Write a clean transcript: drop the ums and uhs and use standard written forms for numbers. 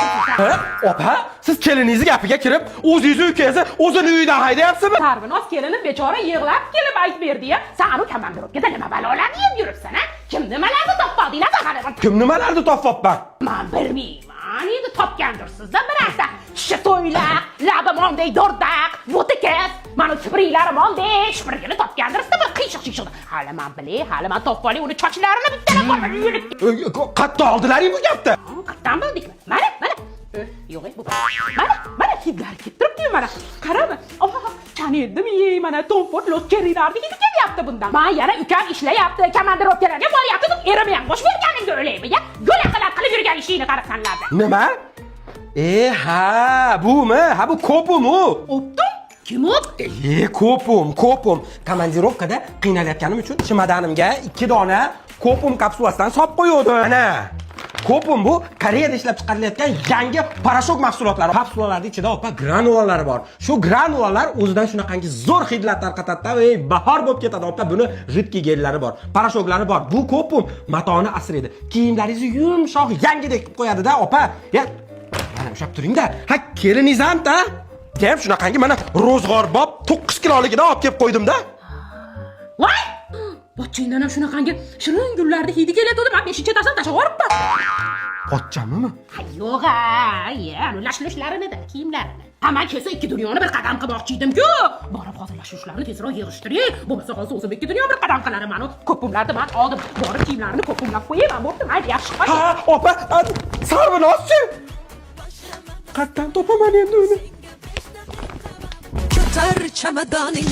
Turibsiz. Ha, opa, siz keliningizni gapiga kirib, o'zingizni ukangizni o'zini uyidan haydayapsizmi? Sarvinoz kelinim bechora yig'lab kelib aytib berdi ya. San anu komandirovkada nima balolarni yeb yuribsan, a? Kim nimalarni topib oldinglar? Kim nimalarni topyapman? Man bilmayman, endi topgandirsizda birorta. Tishi to'ylaq, labi monday do'rdaq, bo'tikis, mana kipriklari monday, shipirgini topgandirsizda bir qiyshiq shiyshiq. Hali man bilay, hali man topib olay uni sochlarini bittalab olib. Qayerda oldilaring bu gapni? Qayerdan bildikmi? Mana, mana. Yo'q, bu. Mana, mana hidlari kelib turibdi mana. Qarama. Oh, Chaneldim, mana Tom Ford Lost Cherry'larni hidi kelyapti bundan. Man yana ukam ishlayapti, komandirovkalarga boryapti deb erimni ham bosh berganimga o'laymi, ya? Go'la qilib yurgan ishingni qarasanlarda. Nima? E, ha, bumi? Ha, bu Kopum u. O'pdim. Kim u? E, Kopum, Kopum. Komandirovkada qiynalayotganim uchun chemodanimga 2 dona Kopum kapsulasidan solib qo'yuvdi. Mana. Kopum bu Koreyada ishlab chiqarilayotgan yangi порошок mahsulotlari. Kapsulalarning ichida, opa, granulalari bor. Shu granulalar o'zidan shunaqangi zo'r hidlar tarqatadi-da, ey, bahor bo'lib ketadi, opa. Buni жидкий gellari bor, порошок lari bor. Bu Kopum matoni asraydi. Kiyimlaringizni yumshoq, yangidek qilib qo'yadi-da, opa. Ya, mana ushlab turing-da. Ha, keliningiz ham-da. Ham shunaqangi mana ro'zg'orbob 9 kiloligidan olib kelib qo'ydim-da. Voy! Bochingdan ham shunaqangi shirin gullarni hidi keladi. Man beshinchi etajdan tashlab yuboribman. Pochchamimi? Ha, yo'q, a, ya, anu lashlushlarini da, kiyimlarini. Ha, man kelsa ikki dunyoni bir qadam qilmoqchi edim-ku. Borib hozir lashlushlarni tezroq yig'ishtiring. Bo'lmasa hozir o'zim ikki dunyo bir qadam qilarim. Mani ko'pimlarni man oldim. Borib kiyimlarini ko'pimlab qo'yay, man bo'pti, mayli, yaxshi qo'y. Ha, opa, Sarvinozchi. Qayerdan topaman endi uni? Ko'tar chamadoning.